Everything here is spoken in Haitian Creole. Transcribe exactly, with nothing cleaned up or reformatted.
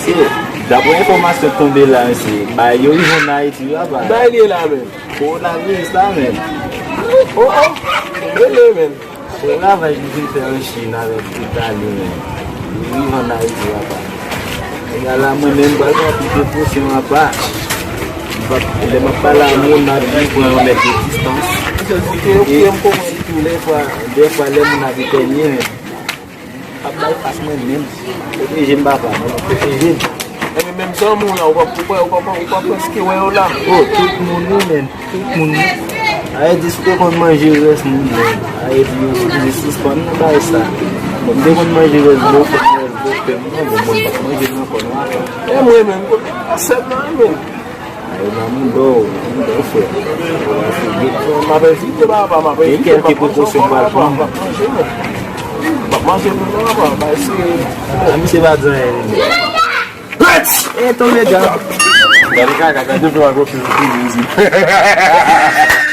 Daprè enfòmasyon k tonbe la, mesye, bagay yo rive ann Ayiti, papa. Bagay li ye la menm. Kowonaviris la menm. Oh, oh. Rele menm. Kowonaviris li vin fè an Chin avèk Itali menm. Li rive ann Ayiti, papa. Egal la, mwen menm, m pral pran plis prekosyon, papa. M p ap, lè m ap pale a moun, m ap di pran yon mèt de distans. E sitou lè fwa, dèfwa lè moun ap etènye menm. Ap bay fas mwen menm. Pwoteje m, papa, mwen pwoteje m. Ebyen, menm zanmi w la, ou pa, ou pa, ou pa, ou pa prèske wè yo la. Oh, tout moun wi, menm. Tout moun wi. Ayiti, si w te konn manje rès moun, menm. Ayiti, yo oblize sispann nan bagay sa. Bon, m te konn manje rès bòkò, rès bòkò, non, bon, mwen pa manje l ankò, non, apa. E mwen menm, kote sèl nan menm. Ay, nan moun dò, moun dò, frè. M ap evite, papa, m ap evite, m ap pran sòm, papa, m ap manje, men. M ap manje, men, papa, m ap eseye. A, misye pa di anyen, li. Pèt! E, tonbe, gad. Gade kaka, gade, gade, gade, gade.